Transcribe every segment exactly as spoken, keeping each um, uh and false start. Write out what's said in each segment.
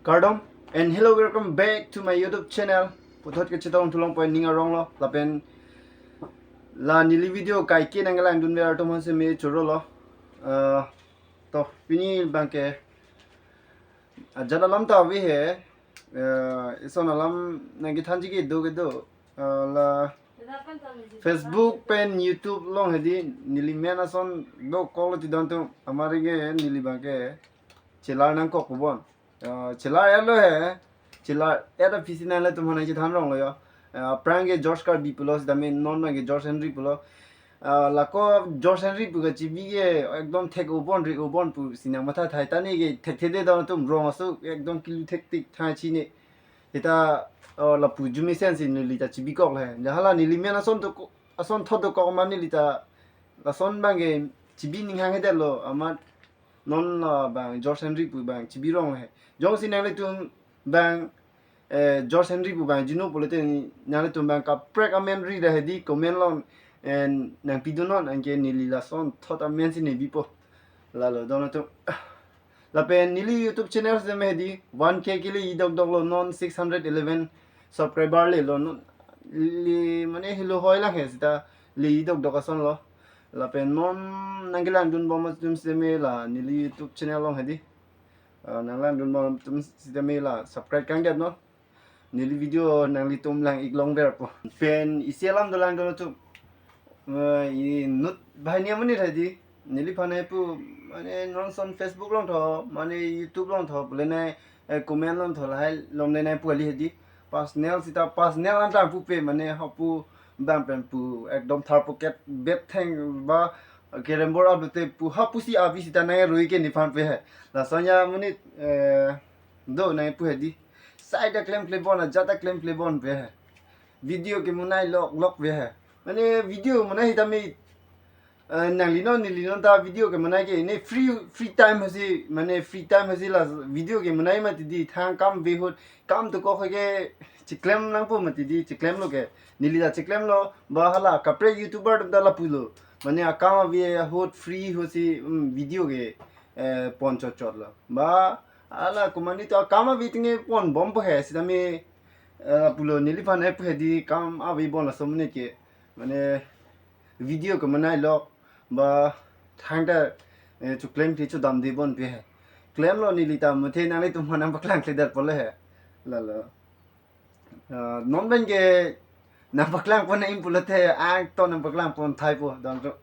Kardom and hello, welcome back to my YouTube channel. Puthot kachetong thulong point ning arong lo lapen la neli video kaike nangkelangdunver atum aphan seme choro lo. Eh, to pini abangke ajat alam ta ave he. Eh, ison alam nangkethanji kedo kedo. Eh, la Facebook pen YouTube along hedi neli men ason dokok lo, ti don atum amari ke neli abangke chelar nangkok pu bon. Eh, chelar-et lo he. Chelar-et aphi si nanglitum aphan nangchethan rong lo yo. Eh, aphrang ke George Karbi pulo, sitame non abangke George Henry pulo. Eh, lako George Henry pu kachebi ke ekdom thek-o bon, ri-o bon pusi nangmatha thai, ta ne ke thekthede don atum, rong aso ekdom kilu thektik thang chine. Seta, eh, lapu arjumesen si neli ta chebikok le. Hala neli men ason to, ason thot dokok amat neli ta lason abangke chebi ning hanghedet lo amat non la abang George Henry pu abang chebi rong le. Jongsi nanglitum abang, eh, George Henry pu abang jino pulote nanglitum abang kaprek amen ri ra hedi comment along, eh, nangpidun non, anke neli lason thot amen si ne bipo. Lalo don atum. Lapen neli YouTube channel sitame hedi one K kele-i dokdok lo, non six hundred eleven subscriber le lo non. Le mane helo hoi lang he seta le-i dokdok ason lo. Lapen non nangkelangdun bom atum sitame la neli YouTube channel along hedi, ah, nanglangdun bom atum sitame la subscribe kangdet non. Neli video nanglitum lang-ik longverpo. Pen isi alam dolang don atum. Eh, inut banghini amonit hedi neliphan nangpu, mane non ason Facebook along tho, mane YouTube along tho, pule nang, eh, comment along tho, lahai along nangpu kali hedi. Personal seta personal an tang pupe, mane hapu abang pen pu ekdom thar pocket bet theng ba carrom board ap lote pu hapusi avi seta nang rui ke nephan pe he. Lason amonit, eh, do nangpu hedi. Sai ta klemkle bon, ajat ta klemkle bon pe he. Video kemonai loklok pe he. Mane video monai sitame, eh, nangli non neli non ta video kemonai ke ne free, free time hasi, mane free time hasi la video kemonai mati di, thang kam ave ahut, kam dokok ke cheklem nangpo mati di, cheklem lo ke. Neli ta cheklem lo, ba hala kaprek YouTuber atum ta lapu lo. Mane akam ave ahut free ahutsi, mm, video ke, eh, pon chot chot lo. Ba hala komatne to akam ave tinge pon bompo he, sitame, eh, pulo neliphan nangpu hedi kam ave bon laso amonit ke. Mane video kemonai lok ba thangta, eh, cheklemkle chodamde bon pe he. Klemlo neli ta muthe nanglitum aphan nangpaklangkledetpo le he. Lalo. Ah, non abangke nangpaklangpon nang-ik pulote, ah, to nangpaklangpon thaipo, don atum.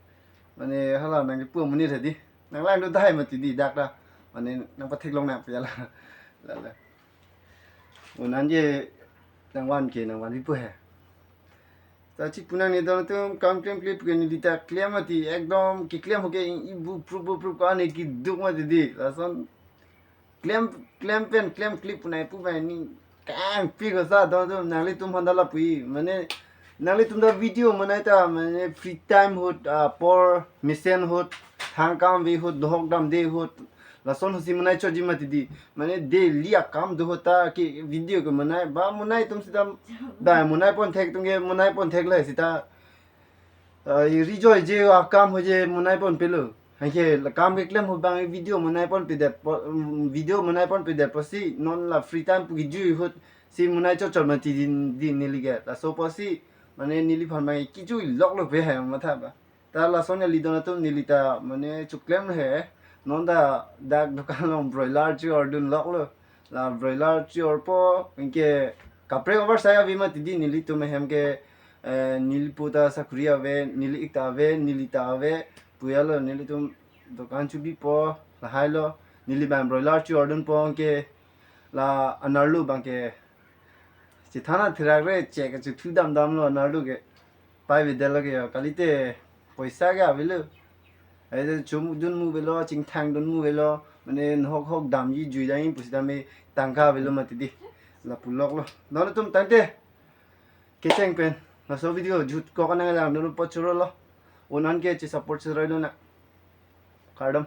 Mane hala nangkepu amonit hedi. Nanglangdun thai mati di dak ta. Mane nangpatheklong nang pe la. Lalo. Unan je nangvan ke nangvanpipo he. Ta chipuna ne don atum, kam klemkle pu ke neli ta klem mati, ekdom keklem ahut ke ibu prup prup prup ka ne keduk mati di. Lason klem, klem pen klemkle punai pu bai ni kangpi ko sa don atum, nanglitum aphan ta lapu-i. Mane nanglitum ta video monai ta, mane free time ahut, ah, apor mesen ahut, thang kam ave ahut, dohok damde ahut, lason ahutsi monai chotji mati di. Mane daily akam do ahut ta ke video kemonai, ba monai atum seta, ba monai pon thek atum ke monai pon thek le seta, ah, ri joije akam ahut je monai pon pelo. Anke la kam keklem ahut abang video monai ponpedet po, mm, video monai ponpedet apotsi non la free time pu kejui ahutsi monai chot chot mati di, di neli ke. Laso apotsi mane neliphan abang kejui loklo pe he matha ba. Ta lason neli don atum, neli ta mane cheklem he. Non ta dak dukan along broiler che-ordun loklo. La broiler che-orpo, anke kaprek obar sai ave mati di, nelitum ahem ke, eh, neli pu ta sakuri ave, neli-ik ta ave, neli ta ave, puya lo nelitum dukan chebipo, lahai lo, neli abang broiler che-ordunpo, anke la anerlo abangke chethan athirak re, chek kachethu damdam lo anerlo ke. Paivedetlo ke yo, kalite poisa ke avelo. Ai de chomdun mu avelo, chingthangdun mu avelo, mane nohok hok damji jui dam pusitame tangka avelo mati di. Lapu loklo. Don atum tangte. Kecheng pen. Laso video jutkok nanglang dun apot choro lo. Unan ke che-support cherai dun nang. Kardom.